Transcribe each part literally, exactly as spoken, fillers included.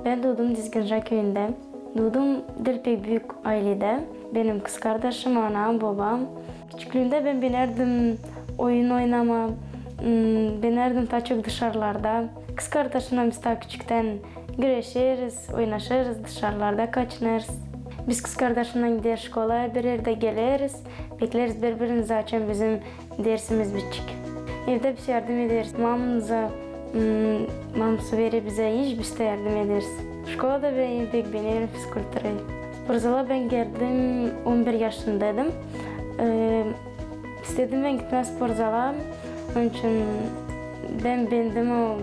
Bän duudum Dizginja küüyündä. Duudum diil pek büük ayledä. Benim kızkardaşım, anam, bobam. Küçüklüümdä bän beenärdim oyun oynamaa. Hmm, beenärdim taa çok dışarılarda. Kızkardaşımnan biz taa küçüktän güreşeriz, oynaşêrız, dışarılarda kaçınêrız. Biz kızkardaşımnan gideeriz şkolaya, bir erdä geleriz. Bekleeriz biri-birimizi, açan bizim dersimiz bitecek. Evdä biz yardım ederiz. Mamamıza, hmm, maması verer bizä iş, biz dä yardım ederiz. Şkolada bän pek beenerim fizkulturayı. Sportzala bän geldim, on bir yaşındaydım. E, istedim bän gitmää sportzala. Onun için bän beendim o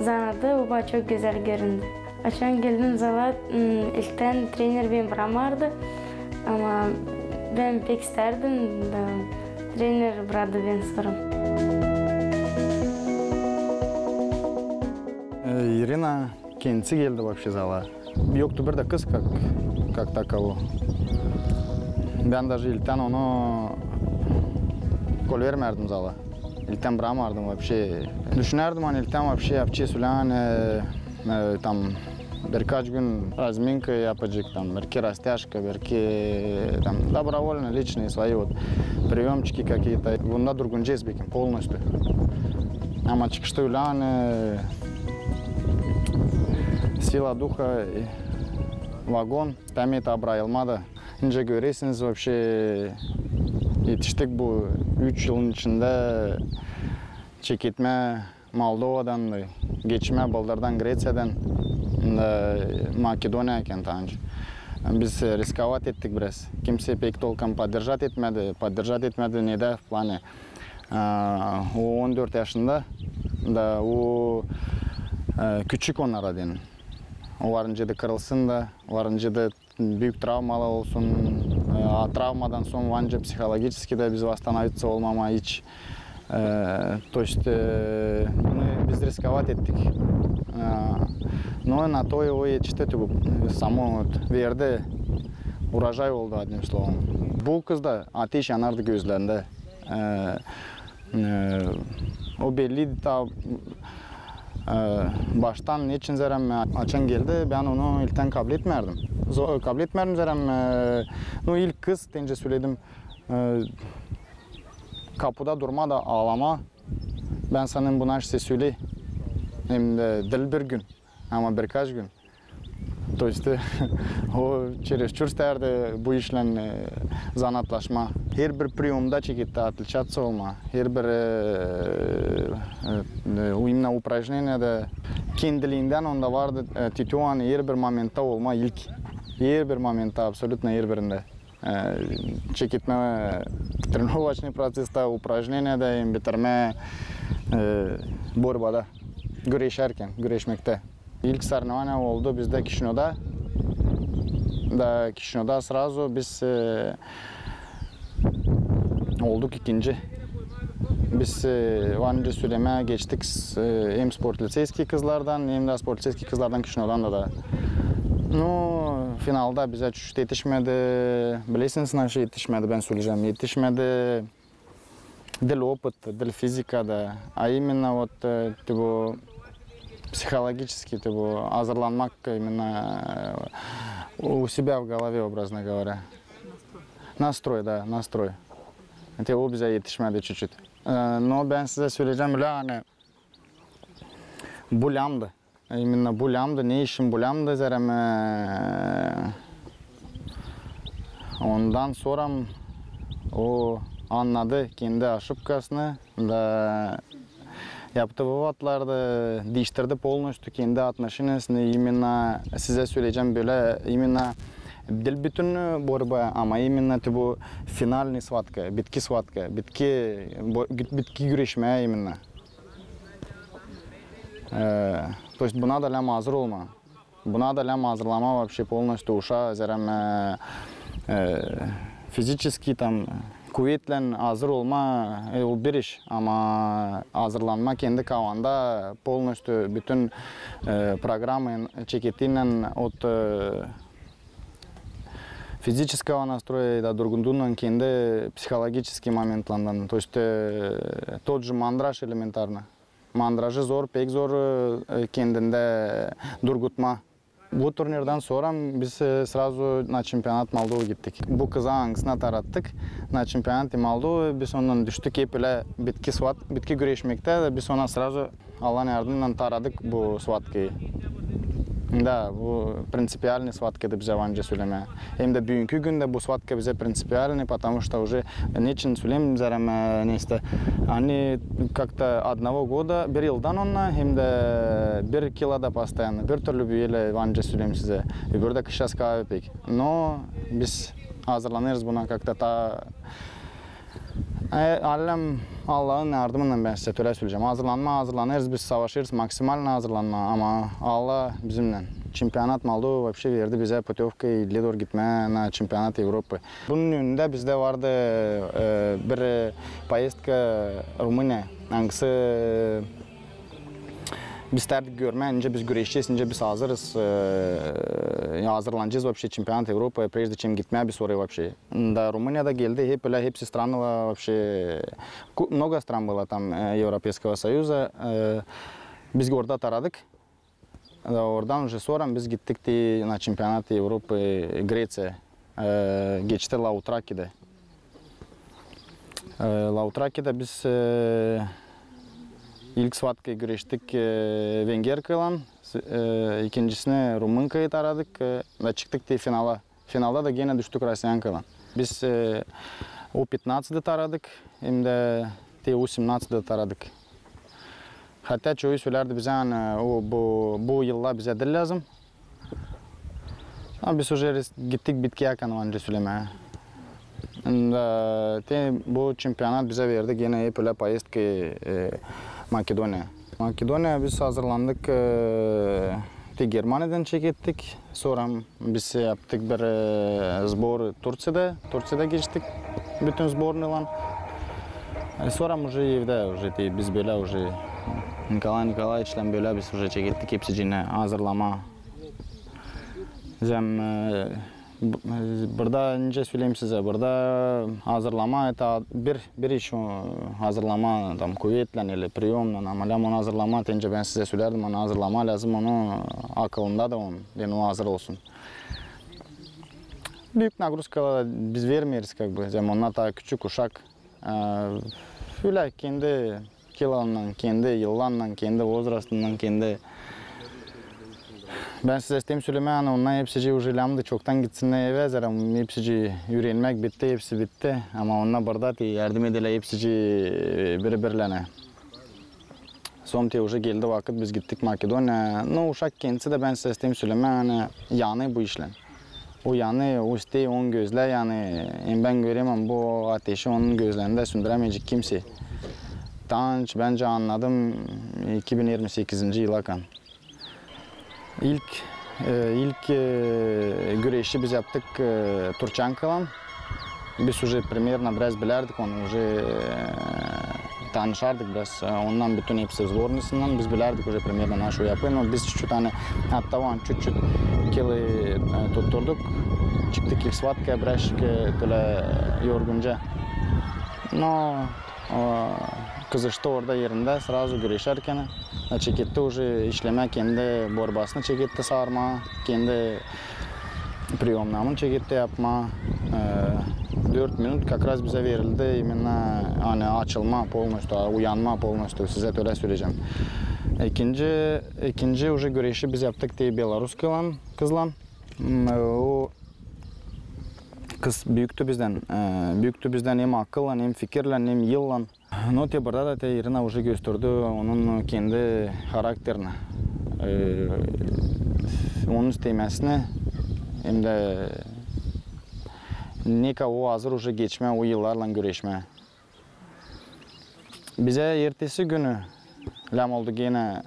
zanaatı, o bana çok gözäl göründü. Açan geldim zala, m, ilktän trener beni brakmadı, ama bän pek istärdim, da trener braktı beni sora. E, İrina kendisi geldi вообще zala. Yoktu bir dä kız как, как таковой. Bän даже ilktän onu kol vermärdim zala. İlktän brakmardım вообще. Düşünärdim, ani ilktän вообще yapacez, ulan, e, e, tam birkaç gün разминка yapacek, tam, belki растяжка, belki, tam, добровольно, личные свои вот приёмчики какие-то. Bunda durgunacez bekim полностью. Ama çıkışta ulan, e, сила духа, e, вагон, tam et abrayılma da. Nicä görersiniz, вообще etiştik bu üç yılın içindä çeketmää Moldovadan da, geçmää bıldırdan Greţiyadan da Makedoniyaykan tanış. Biz, e, riskovat ettik biraz. Kimsey pek толком поддержать etmädi, поддержать etmädi, ne dä в плане. E, o on dört yaşında da o, e, küçük onnara deyni. O var nicä dä kırılsın da, var nicä dä büük travmalar olsun, e, a travmadan sora var nicä psihologiçeski dä biz восстановиться olmamaa hiç. E, то есть, e, bunu biz riskovat ettik. E, no, na to o etişti, bu samo вот verdi, урожай oldu, одним словом. Bu kızda ateş yanardı gözlerindä. E, e, o belliydi taa, e, baştan, neçin zerä açan geldi, bän onu ilktän kabletmärdim. Zo-, kabletmärdim zerä, e, no, ilk kız, nicä söledim, e, kapuda durmaa da aalamaa. Bän sansın bunu açan söledim, hem dä diil bir gün, ama birkaç gün. То есть, e, o çerezçür istärdi bu işlän, e, zanaatlaşmaa. Herbir приёмда çeketti отличаться olmaa. Herbir, e, e, e, именно упражненияда kendiliindän onda vardı, e, тетя Анна, herbir momentta olmaa ilk. Herbir momentta, абсолютно herbirindä. E, çeketmää тренировочный процесстэ, упражненияда hem bitirmää, e, борьбада, güreşärkän, güreşmektä. İlk соревнования oldu bizdä Kişinöudä. Da Kişinöudä сразу biz, e, olduk ikinci. Biz, e, var nicä sölemää geçtik, e, hem спортлицейский kızlardan, hem dä спортлицейский kızlardan Kişinöudan da, da. No, finalda bizä etişmedi. Bilersiniz, nasıl etişmedi, bän söleyecäm. Etişmedi diil опыт, diil физика da, а именно вот, e, te bu психологически, te bu hazırlanmak, именно, e, у себя в голове, образно говоря. Настрой, да, настрой. Te o bizä etişmedi чуть-чуть. E, no bän sizä söleyecäm, ani bu läämdi. Именно bu läämdi, ne için bu läämdi, zerä, e, ondan sora o annadı kendi oşibkasını da yaptı выводları, diiştirdi полностью kendi отношениясını, именно sizä söleyecäm bölä, именно diil bütün борьба, ama именно te bu финальный схватка, bitki схватка, bitki, bo-, bitki güreşmää именно. E, то есть buna da lääzım hazır olmaa. Buna da lääzım hazırlanmaa вообще полностью uşaa, zerä, e, e, физически, там, kuvetlän hazır olmaa, e, o bir iş. Ama hazırlanmaa kendi kafanda полностью bütün, e, programma çeketinnän, от, e, физического настроя da durgunluundan, kendi психологический моментlerindän. То есть, e, тот же мандраж элементарно. Mandrajı zor, pek zor, e, kendindä durgutmaa. Bu turnirdan sora biz, e, srazu na çempionat Moldovı gittik. Bu kızı, angısını tarattık na çempionat Moldovı, biz onunnan düştük hep ölä bitki svat-, bitki güreşmektä, da biz ona srazu Allahın yardımınnan taradık bu svatkayı. Da, bu prinsipialnıy svatkaydı bizä, var nicä sölemää. Hem dä büünkü gündä bu svatka bizä prinsipialnıy, потому что уже, neçin söleyim, zerä, e, neysä, ani как-то одного года, bir yıldan onnar, hem dä bir kilo da постоянно, bir türlü büyüler, var nicä söleyim sizä. Öbürü dä kışa sıkaa pek. No biz hazırlanêrız buna как-то ta E, alem Allahın yardımınnan, bän sizä tölä söleyecäm. Hazırlanmaa hazırlanêrız, biz savaşêrız maksimalno hazırlanmaa, ama Allah bizimnän. Çempionat Moldovı вообще verdi bizä putövka ileri dooru gitmää na çempionat Evropı. Bunun önündä bizdä vardı, e, bir, e, поездка Rumıniya, angısı, e, biz istärdik görmää, nicä biz güreşecez, nicä biz hazırız, e, hazırlanacez вообще çempionat Evropı, прежде чем gitmää biz oraya вообще. Da, Rumıniyada geldi, hep ölä, hepsi stranalar вообще, ku-, много стран было там, e, Европейского Союза. E, biz orada taradık. Da, oradan уже sora biz gittik te na çempionat Evropı, e, Greţiya. E, geçti Lautraki'de. E, Lautraki'de biz, e, ilk svatkayı güreştik, e, vengerkaylan, s-, e, ikincisini rumınkayı taradık, e, da çıktık te finala. Finalda da genä düştük rosyankaylan. Biz, e, U petnaadsetı taradık, hem dä te U semnaadsetı taradık. Хотя çoyu sölärdi bizä, ani, o, bu, bu yıllar bizä diil lääzım. Ama biz уже res-, gittik bitkiya, var nicä sölemää. Da, te bu çempionat bizä verdi genä hep ölä поездка, e, Makedoniya. Makedoniya biz hazırlandık, e, te Germaniyadan çekettik. Sora biz yaptık bir, e, сбор Turţiyada. Turţiyada geçtik bütün сборныйlan. E, sora уже evdä, уже te biz bölä, уже Nikolay Nikolayiçlän bölä biz уже çekettik hepsicini hazırlamaa. Zerä, e, b-, e, burada, nicä söleyim sizä, burada hazırlamaa, это bir, bir iş, o, hazırlamaa, tam, kuvetlän ili priyomnan, ama lääzım onu hazırlamaa, te nicä bän sizä sölärdim, onu hazırlamaa lääzım, onu akılında da on, deyni o hazır olsun. Büük нагрузкаları biz vermeeriz, как бы, zerä onnar taa küçük, uşak. E, ölä kendi kilolarınnan, kendi yıllarınnan, kendi возрастынnan, kendi. Bän sizä isteerim sölemää, ani onnar hepsici уже lääzımdı çoktan gitsinnär evä, zerä hepsici üürenmäk bitti, hepsi bitti. Ama onnar burada te yardım ederlär hepsici, e, biri-birlerinä. Sora te уже geldi vakıt, biz gittik Makedoniya. No, uşak kendisi dä, bän sizä isteerim sölemää, ani yanêr bu işlän. O yanêr, o isteer, onu gözlär, ani, hem bän görerdim, ani bu ateşi onun gözlerindä sündürämeyecek kimsey. Tanç, bäncä annadım iki bin irmi sekizinci yılakan. İlk, e, ilk, e, güreşi biz yaptık, e, turçankaylan. Biz уже примерно biraz bilärdik onu, уже, e, tanışardık biraz, e, ondan bütün hepsi сборныйсынnan biz bilärdik уже примерно nasıl yapêr. Но biz çut-çut, ani, hatta o an çut-çut kilo, e, tutturduk. Çıktık ilk svatkaya, birazcık, e, tölä yorgunca. No, o, kızıştı orada erindä, сразу güreşärkän. Çeketti уже işlemää, kendi borbasını çeketti sarmaa, kendi priyomnamını çeketti yapmaa. E, dört minut как раз bizä verildi, именно, ani, açılmaa полностью, uyanmaa полностью, sizä tölä söleyecäm. İkinci, ikinci уже güreşi biz yaptık te beloruskaylan, kızlan. M, o kız büüktü bizdän, e, büüktü bizdän hem akıllan, hem fikirlän, hem yıllan. No, te burada da te Irina уже gösterdi onun kendi harakterini, e, onun istemesini, hem dä ne kadar o hazır уже geçmää, o yıllarlan güreşmää. Bizä ertesi günü lääzım oldu genä,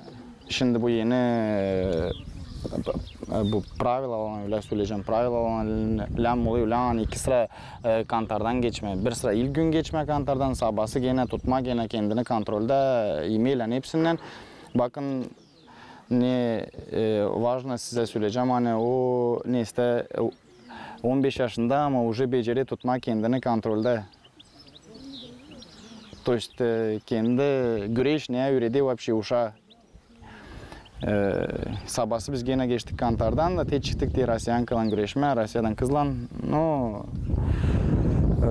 şindi bu eni, e, bu правилоlardan, ölä söleyecäm, правилоlardan lääzım olêr, ölä, ani, iki sıra, e, kantardan geçmää. Bir sıra ilk gün geçmää kantardan, sabası genä tutmaa genä kendini kontroldä, imeylän hepsindän. Bakın, ne, e, важно sizä söleyecäm, ani, o, neysä, e, on beş yaşında, ama уже becerer tutmaa kendini kontroldä. То есть, e, kendi güreş ne üüredir вообще uşaa. E, sabası biz genä geçtik kantardan da te çıktık te Rossiyankalan güreşmää, Rossiyadan kızlan. No, e,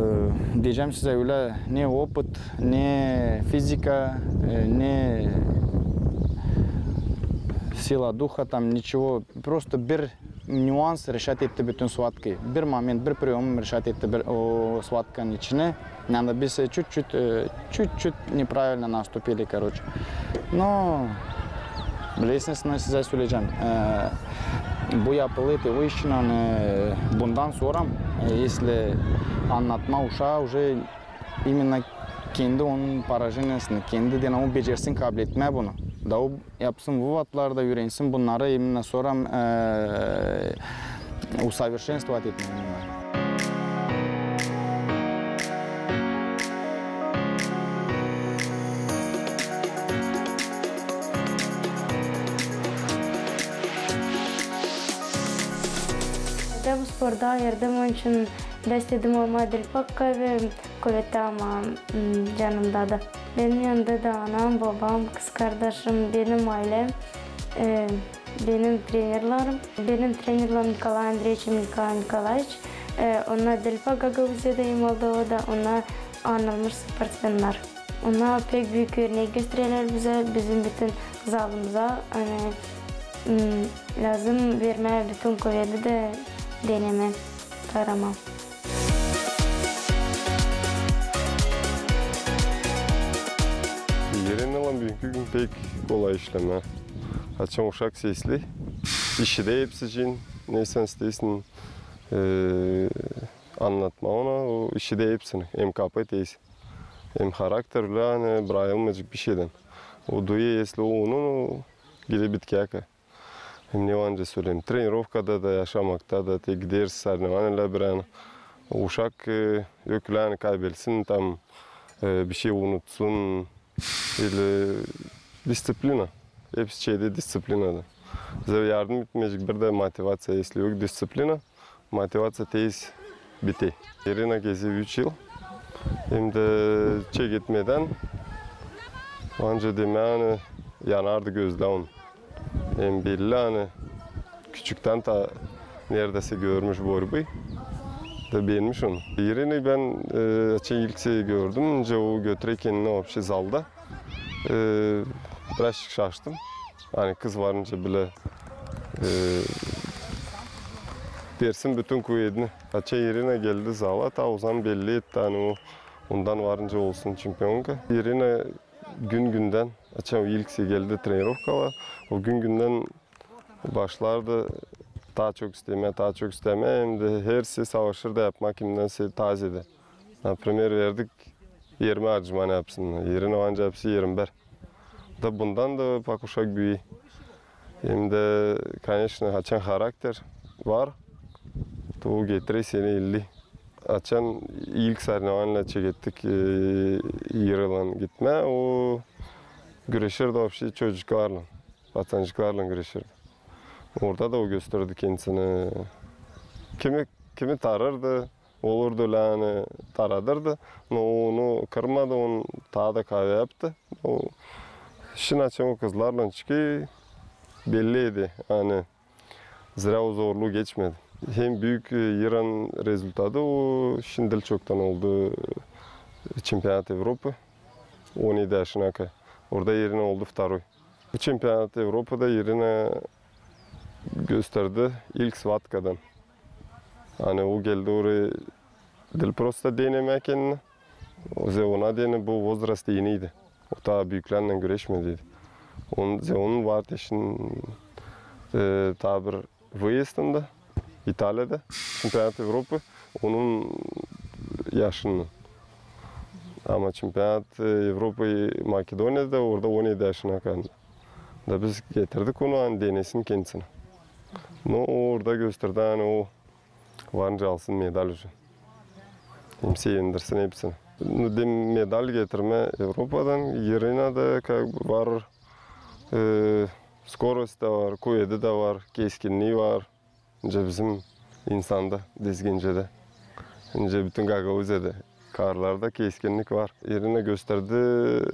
deyecäm sizä ölä, ne opıt, ne fizika, e, ne sila duha, tam niçego. Prosto bir nüans reşat etti bütün suatkayı. Bir moment, bir priom reşat etti bir, o suatkanın içini. Yani biz, e, çut-çut, e, çut-çut nepravilno nastupili, karoçe. No, bilersiniz, ne sizä söleyecäm. E, bu yapılı te o işin, ani bundan sora, e, esli annatmaa uşaa, uje imenna kendi onun porajeniyasını, kendi deyni o becersin kabletmää bunu. Da o yapsın vıvatlar da üürensin bunnarı, imenna sora, e, усовершенствовать etmää. Bän bu sporta girdim, onun için da istedim olmaa diil pak kuvettä, ama, m, canımda da. Benim yanımda da anam, babam, kızkardaşım, benim aylem, e, benim trenerlerim. Benim trenerlerim Nikolay Andreeviç hem Nikolay Nikolaeviç. E, onnar diil pak Gagauziyada hem Moldovada, onnar anılmış sportsmennär. Onnar pek büük örnek göstererlär bizä, bizim bütün zalımıza, ani, m, lääzım vermää bütün kuvedi da denemää, taaramaa. Irenaylan büünkü gün pek kolay işlemää. Açan uşak sesli, işidä hepsi için, ne sän isteersin, e, annatmaa ona, o işidä hepsini, hem kapı tez, hem harakter, ani brayılmayacek bişeydän. O duyêr, esli o onun, o gidä bitkää. Hem ne var nicä söleyim, trenirovkada da, yaşamakta da, te gidersin sorevnovaniyelär bir, ani uşak, e, yok ölä, ani kaybelsin, tam, e, bişey unutsun. Ili disţiplina. Hepsi şeydä disţiplinadan. Bizä yardım etmeyecek bir dä motivaţiya, esli yok disţiplina, motivaţiya tez biter. Irena gezer üç yıl. Hem dä çeketmedän, ancak demää, ani yanardı gözlär onun. Hem belli, ani küçüktän taa neredäsä görmüş borbayı da beenmiş onu. Irenayı bän, e, açan ilk sefere gördüm, nicä o götürer kendini вообще zalda. E, birazcık şaştım. Ani kız var nicä bilä, e, versin bütün kuvedini. Açan Irena geldi zala, taa o zaman belli etti, ani o ondan var nicä olsun çempionka. Irena gün-gündän, açan o ilk sefere geldi trenirovkalara, o gün-gündän başlardı taa çok istemää, taa çok istemää, hem dä hersi savaşırdı yapmaa kimdän se taa zedä. Например, verdik irmi adjıman yapsın, Irena ancak yapsın irmi bir. Da bundan da pak uşak büüyer. Hem dä, конечно, açan harakter var, to o getirer seni elli. Açan ilk sorevnovaniyelär çekettik, e, Irenaylan gitmää, o güreşerdi вообще çocuklarlan, paţancıklarlan güreşerdi. Orada da o gösterdi kendisini. Kimi, kimi tarardı, olurdu ölä, ani taradırdı. No onu kırmadı, onu taa da kuvvetli yaptı. O, şindi açan o kızlarlan çıkêr, belli eder, ani zerä o zorluu geçmedi. Hem büük, e, Irenanın rezultatı, o şindi diil çoktan oldu, e, çempionat Evropı. On edi yaşına kadar. Orada Irena oldu второй. Bu çempionat Evropada Irena gösterdi ilk svatkadan. Ani o geldi oraya diil prosto denemää kendini. O zaman ona deyni bu возраст eniydi. O taa büüklerlän güreşmediydi. Onun, onun var eşin, e, taa bir выездında İtaliyada çempionat Evropı onun yaşında. Ama çempionat, e, Evropı Makedoniyada, orada on edi yaşına kadar. Da biz getirdik onu, ani denesin kendisini. No, o orada gösterdi, ani o var nicä alsın medal uje. Hem sevindirsin hepsini. No, dem medal getirmää Evropadan, Irena da как бы var, e, skorosti da var, kuvedi da var, keskinnii var. Nicä bizim insanda, dizgincedä. Nicä bütün Gagauziyada. Karlarda keskinnik var. İrina gösterdi,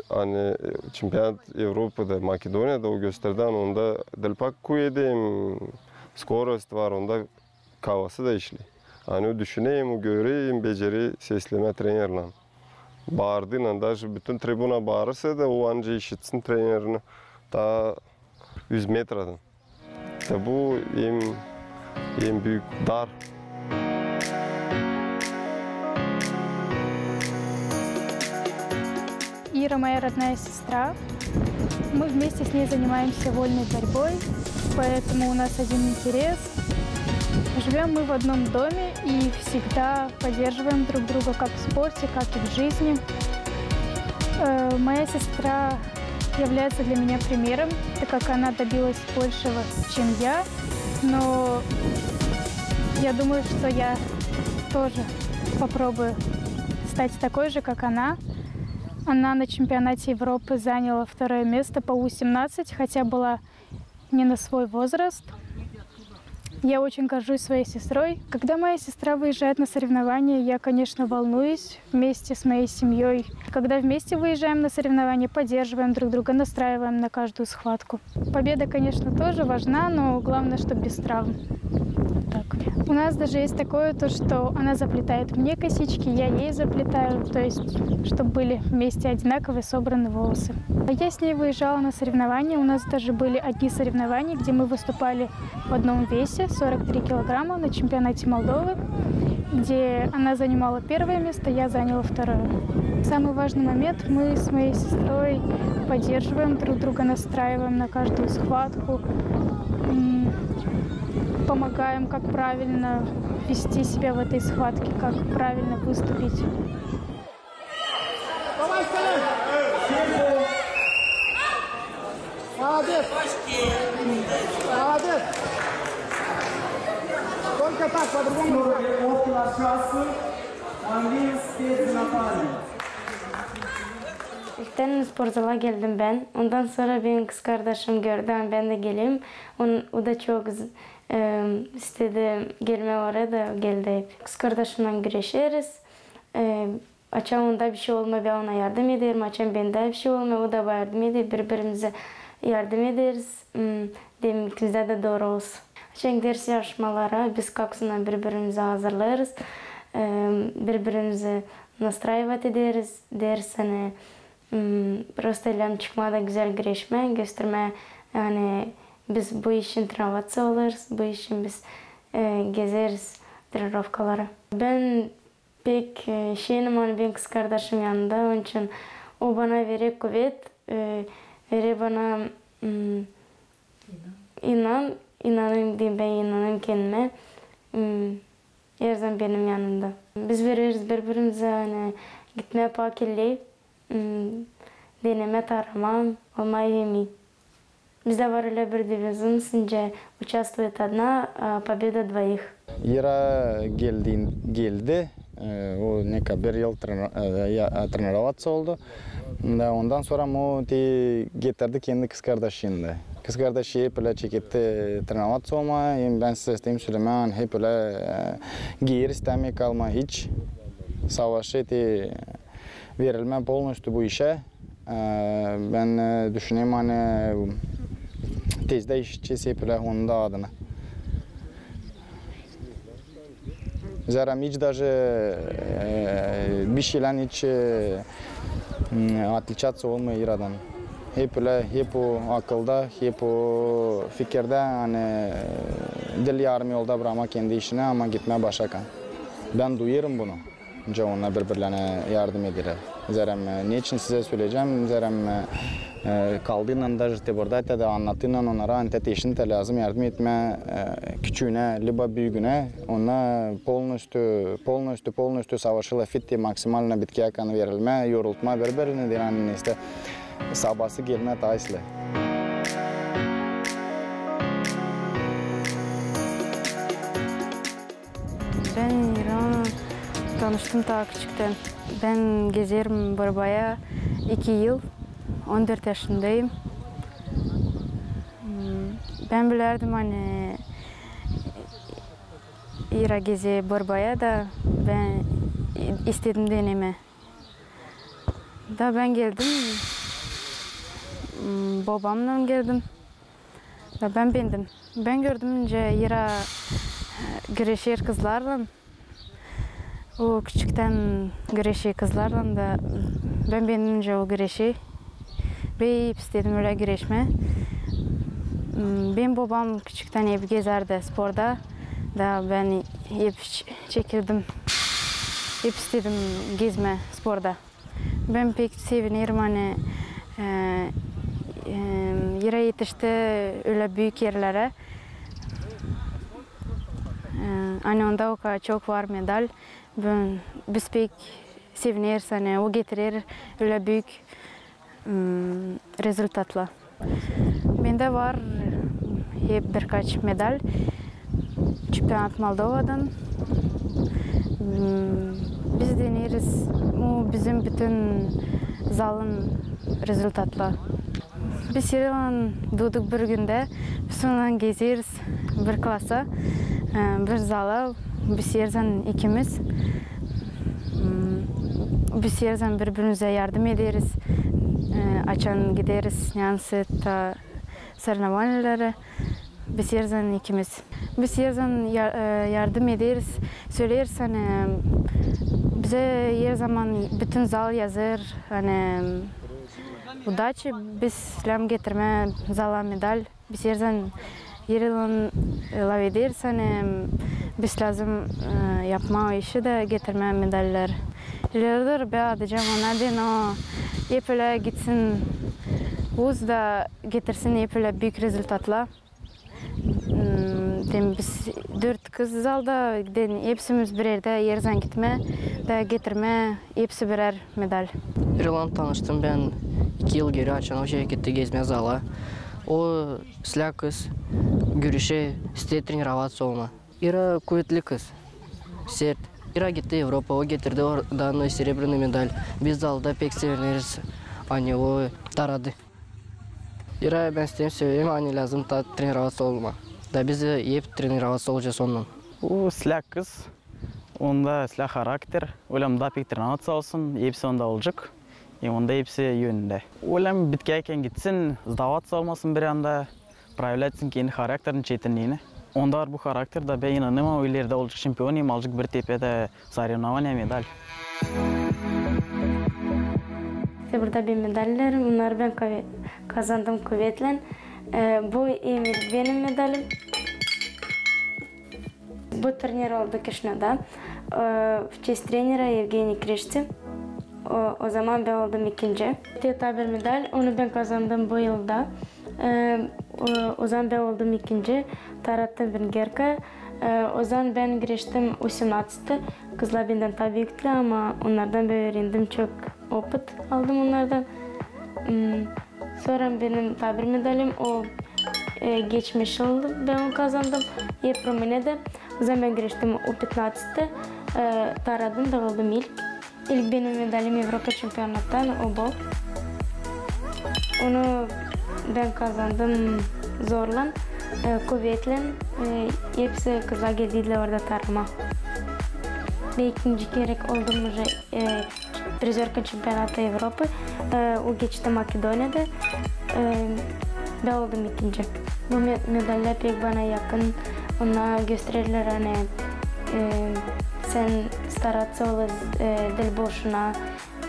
ani çempionat Evropada, Makedoniyada o gösterdi, ani onda delpak kuvedi hem skorost var, onda kafası da işleer. Ani o düşüner hem o görer hem becerer seslemää trenerlän. Baardıynan, daje bütün tribuna baarırsa da, o anca işitsin trenerini taa üz metradan. İştä bu en, en büük dar. Ира моя родная сестра. Мы вместе с ней занимаемся вольной борьбой, поэтому у нас один интерес. Живём мы в одном доме и всегда поддерживаем друг друга как в спорте, как и в жизни. Э, моя сестра является для меня примером, так как она добилась большего, чем я. Но я думаю, что я тоже попробую стать такой же, как она. Она на чемпионате Европы заняла второе место по У семнадцать, хотя была не на свой возраст. Я очень горжусь своей сестрой. Когда моя сестра выезжает на соревнования, я, конечно, волнуюсь вместе с моей семьёй. Когда вместе выезжаем на соревнования, поддерживаем друг друга, настраиваем на каждую схватку. Победа, конечно, тоже важна, но главное, чтоб без травм. Вот так. У нас даже есть такое, то, что она заплетает мне косички, я ей заплетаю, то есть, чтоб были вместе одинаковые собраны волосы. А я с ней выезжала на соревнования, у нас даже были одни соревнования, где мы выступали в одном весе, сорок три килограмма, на чемпионате Молдовы, где она занимала первое место, я заняла второе. Самый важный момент, мы с моей сестрой поддерживаем друг друга, настраиваем на каждую схватку, м, помогаем, как правильно вести себя в этой схватке, как правильно выступить. Молодец! Молодец! Только так, по-другому никак. İlktän sportzala geldim bän. Ondan sora benim kızkardaşım gördü, ani bän dä geleyim. On, o da çok z-, e, istedi gelmää oraya da geldi hep. Kızkardaşımnan güreşeriz. E, Açan onda bir şey olmêêr, bän ona yardım ederim. Açan bendä bir şey olmêêr, o da bana yardım eder. Biri-birimizä yardım ederiz. Hmm, demek, ikimizdä dä dooru olsun. Açan gideriz yarışmalara, biz kaksına biri-birimizi hazırlêêrız. E, biri-birimizi nastroivat ederiz. Deriz, ani, hmm, prosto elän çıkmaa da gözäl güreşmää, göstermää, ani biz bu için trenovaţiya olêrız, bu için biz, e, gezeriz trenirovkalara. Bän pek, e, şenim, ani bän kızkardaşım yanımda, onun için o bana verer kuvet, e, verer bana, mm, inan, inanêrım, deyim, bän inanêrım kendimä. Mm, herzaman benim yanımda. Biz vereriz biri-birimizä, ani gitmää pakilli, mm, denemää, tarama, olmaa emin. Bizdä var ölä bir devizimiz, nicä: участвует одна, а победа двоих. İra geldi, geldi. E, o neka bir yıl treno-, e, ya, e, trenovaţiya oldu. Da ondan sora o te getirdi kendi kızkardaşını da. Kızkardaşı hep ölä çeketti trenovaţiya olmaa. Hem bän sizä isteyim sölemää, ani hep ölä, e, geeri istämeer kalmaa hiç. Savaşı te verilmää polnostyu bu işä. E, bän, e, düşünerim, ani tezdä işedecez hep ölä onun da adına. Zerä hiç daje, e, bir şeylän hiç, e, m, отличаться olmêêr İradan. Hep ölä, hep o akılda, hep o fikirdä, ani, e, diil yarım yolda brakmaa kendi işini, ama gitmää başakan. Bän duyêrım bunu. Nicä onnar biri-birlerinä yardım ederlär. Zerä, e, neçin sizä söleyecäm, zerä, e, e, kaldıynan, daje te burada te dä annadıynan onnara, ani te eşinä lääzım yardım etmää, e, küçüünä, liba büügünä, onnar polnostyu, polnostyu, polnostyu savaşêrlar, fittiye maksimalno bitkiyäkan verilmää, yorultmaa biri-birini, deyni, ani neysä sabası gelmää taa islää. Bän İrannan tanıştım taa küçüktän. Bän gezerim borbaya iki yıl, on dört yaşındayım. Hmm, bän bilärdim, ani İra gezer borbaya da, bän istedim denemää. Da bän geldim, m, bobamnan geldim. Da bän beendim. Bän gördüm, nicä Ira, e, güreşer kızlarlan. O küçüktän güreşer kızlarlan da bän beendim, nicä o güreşer. Bän hep istedim ölä güreşmää. M, benim bobam küçüktän hep gezärdi sporda. Da bän hep ç-, çekildim. Hep istedim gezmää sporda. Bän pek sevinerim, ani, e, e, Ira etişti ölä büük erlerä. E, ani onda o kadar çok var medal. Bän, biz pek sevineriz, ani o getirer ölä büük, m, rezultatlar. Bendä var hep birkaç medal. Çempionat Moldovadan. M, biz deneriz, bu bizim bütün zalın rezultatlar. Biz Iraylan duuduk bir gündä, biz onunnan gezeriz bir klasa, e, bir zala, biz Iraylan ikimiz. M, biz Iraylan biri-birimizä yardım ederiz, e, açan gideriz, neysä ta sorevnovaniyelere, biz Iraylan ikimiz. Biz Iraylan ya-, e, yardım ederiz, söleeriz, ani bizä her zaman bütün zal hazır, ani udaçi, biz lääzım getirmää zala medal. Biz Iraylan, Iraylan, e, lafederiz, ani biz lääzım, e, yapmaa o işi da getirmää medallar. İleri dooru bän adaycam ona, bän o hep ölä gitsin uz da getirsin hep ölä büük rezultatlar. M, tem biz dört kız zalda, giden hepsimiz bir erdä Iraylan gitmää da getirmää hepsi birär medal. Iraylan tanıştım bän iki yıl geeri, açan o şekiltä gezmää zala. O islää kız, güreşä, isteer trenirovatsä olmaa. Ira kuvetli kız, sert. Ira gitti Evropa, o getirdi oradan serebranıy medal. Biz zalda pek sevineriz, ani o taradı. Ira, bän isteerim sölemää, ani lääzım ta trenirovatsä olmaa. Da biz hep trenirovatsä olacez onunnan. O islää kız, onda islää harakter, ölä taa pek trenirovatsä olsun, hepsi onda olacek. E, onda hepsi önündä. Ölä bitkärkän gitsin, sdavatsä olmasın bir anda, proyavlêêrsin kendi harakterini, çetinniini. Onda var bu harakter da, bän inanêrım, o ileridä olacek çempion, hem alacek bir tepedä sorevnovaniya medal. İştä burada benim medallerim, bunnarı bän kave-, kazandım kuvetlän. E, bu Emil benim medalim. Bu turnir oldu Kişinövda. E, в честь тренера Евгений Кришти. O, o zaman bän oldum ikinci. Te taa bir medal, onu bän kazandım bu yılda. E, o, o zaman bän oldum ikinci, tarattım vengriya. E, o zaman bän güreştim U семнадцать. Kızlar bendän taa büüktülär, ama onnardan bän üürendim, çok opıt aldım onnardan. M, sora benim taa bir medalim, o, e, geçmiş yıl bän onu kazandım. Hep Rumuniyada. O zaman bän güreştim U пятнадцать, e, taradım da oldum ilk. İlk benim medalim Evropa çempionattan o bu. Onu bän kazandım zorlan, e, kuvetlän, e, hepsi kızlar geldilär orada taramaa. Bän ikinci kerä oldum уже, e, призёрка чемпионата Европы, e, o geçti Makedoniyada, e, bän oldum ikinci. Bu me-, medallar pek bana yakın, onnar göstererlär, ani, e, sän staratsä olêrsin, e, diil boşuna,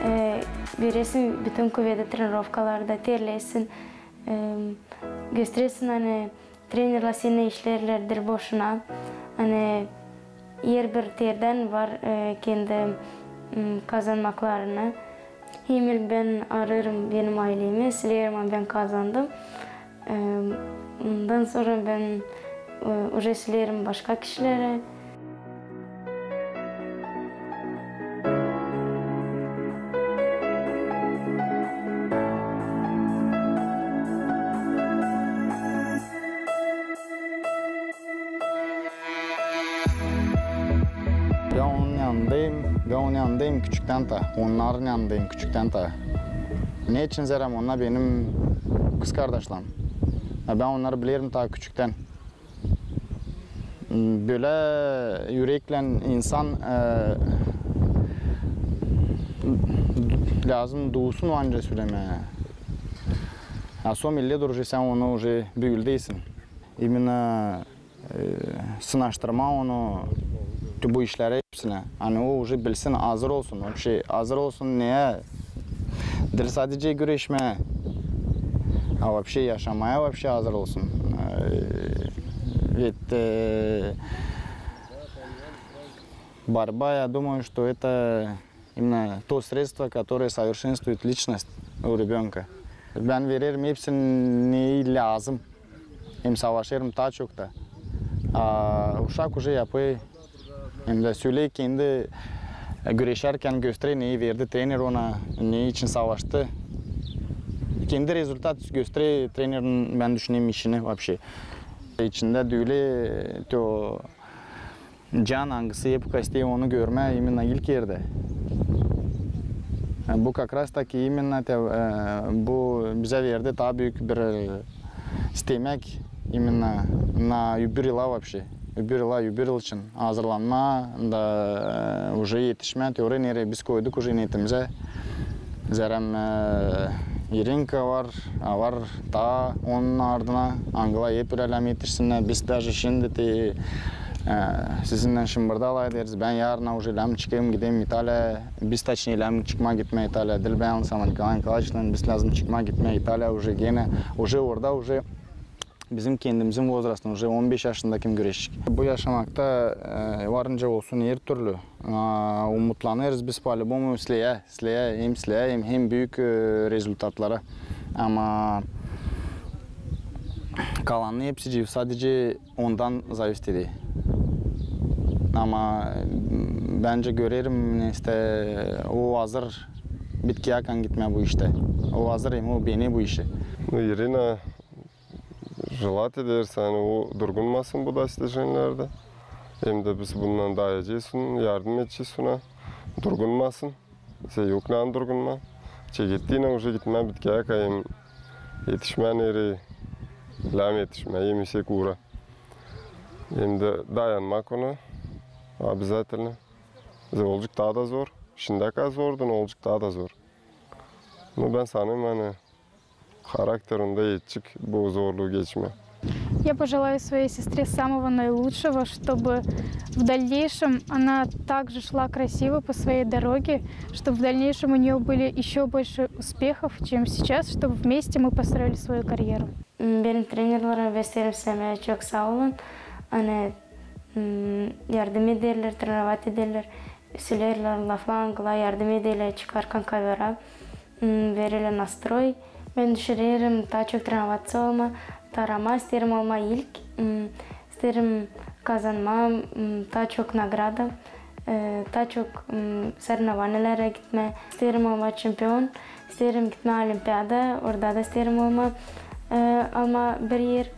e, veresin bütün kuvedi trenirovkalarda, terleersin, e, gösteresin, ani trenerlär seni işleerlär diil boşuna. Ani herbir terdän var, e, kendi, m, kazanmaklarını. Hem bän arêêrım benim aylemi, söleerim, ani bän kazandım. E, ondan sora bän, e, уже söleerim başka kişilerä. Bän onun yanındayım, bän onun yanındayım küçüktän taa, onnarın yanındayım küçüktän taa. Neçin? Zerä onnar benim kızkardaşlarım. Ya, bän onnarı bilerim taa küçüktän. Bölä üreklän insan, e, Lääzım duusun o ancak sölemää. A sän millet duruşu, sän onu уже büüldesin. İmennä e, sınaştırmaa onu bu işleri hepsinä. Ani o уже bilsin, hazır olsun. Вообще hazır olsun neyä? Diil sadece güreşmää, a вообще yaşamaya вообще hazır olsun. E, ведь, e, борьба, я думаю, что это именно то средство, которое совершенствует личность у ребёнка. Bän vererim hepsini, ne lääzım. Hem savaşêrım taa çok ta. A uşak уже yapêr. Hem dä söley kendi, e, güreşärkän gösterä, neyi verdi trener ona, ne için savaştı. Kendi rezultat gösterä trenerin, bän düşünerim, işini вообще. İçindä düülä, e, то can angısı hep isteer onu görmää именно ilk erdä. E, bu как раз-таки именно te, e, bu bizä verdi taa büük bir, e, istemäk именно на öbür yıla вообще. Öbür yıla, öbür yıl için hazırlanmaa da, e, уже etişmää te oraya, nereyi biz koyduk уже niyetimizä. Zerä, e, Irinka var, a var taa onun ardına, angılar hep ölä lääzım etişsinnär. Biz даже şindi te, e, sizinnän şımbırda lafederiz. Bän yarın уже lääzım çıkayım, gideyim İtaliyaya. Biz, точнее, lääzım çıkmaa gitmää İtaliyaya. Diil bän yansın, ama Nikolay Nikolaeviçlän biz lääzım çıkmaa gitmää İtaliyaya уже genä. Уже orada уже bizim kendimizin возрастын, уже on beş yaşında kim güreşecek. Bu yaşamakta, e, var nicä olsun her türlü. A, umutlanêrız biz по-любому isleyä, isleyä, hem isleyä, hem, hem büük, e, rezultatlara. Ama kalanı hepsi sadece ondan зависит eder. Ama, m, bän görerim, işte, o hazır bitkiyäkän gitmää bu iştä. O hazır hem o beener bu işi. Ну, Ирина, желать ederiz, ani o durgunmasın bu достиженилerdä. Hem dä biz bundan dayayacez, yardım edecez ona. Durgunmasın. Sä yok ne durgunmaa. Çekettiynän уже gitmää bitkiyäkän hem etişmää nereyi lääzım etişmää, hem isek uura. Hem dä dayanmak ona обязательно. Olacek taa da zor. Şindiyäkän zordu, olacek taa da zor. Ну, bän sanêrım, ani harakter onda etecek bu zorluu geçmää. Я пожелаю своей сестре самого наилучшего, чтобы в дальнейшем она также шла красиво по своей дороге, чтобы в дальнейшем у неё были ещё больше успехов, чем сейчас, чтобы вместе мы построили свою карьеру. Benim trenerlerim, isteerim sölemää çok saa olun. Ani, m, yardım ederlär, тренировать ederlär. Söleerlär laflar, angılar yardım ederlär çıkarkan kovra. M, vererlär nastroy. Bän düşünerim taa çok тренироваться olmaa, taa arama isteerim olmaa ilk. M, isteerim kazanmaa, m, taa çok nagrada, e, taa çok, m, соревнованиелерä gitmää. İsteerim olmaa çempion, isteerim gitmää olimpiada, orada da isteerim olmaa. E, ama bir er.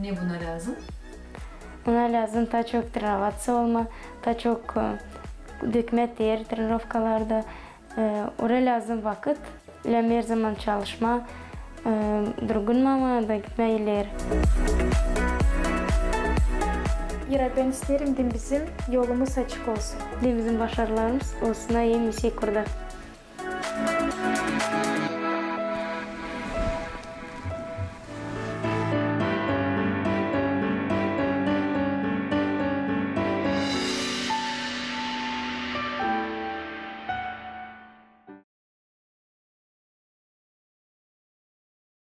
Ne buna lääzım? Buna lääzım taa çok тренироваться olmaa, taa çok, e, dökmää ter тренировкаларда. E, oraya lääzım vakıt, lääzım her zaman çalışmaa, e, durgunmamaa da gitmää ileri. İra, bän isteerim, deyni bizim yolumuz açık olsun. Deyni bizim başarılarımız olsun, hem isek uurda.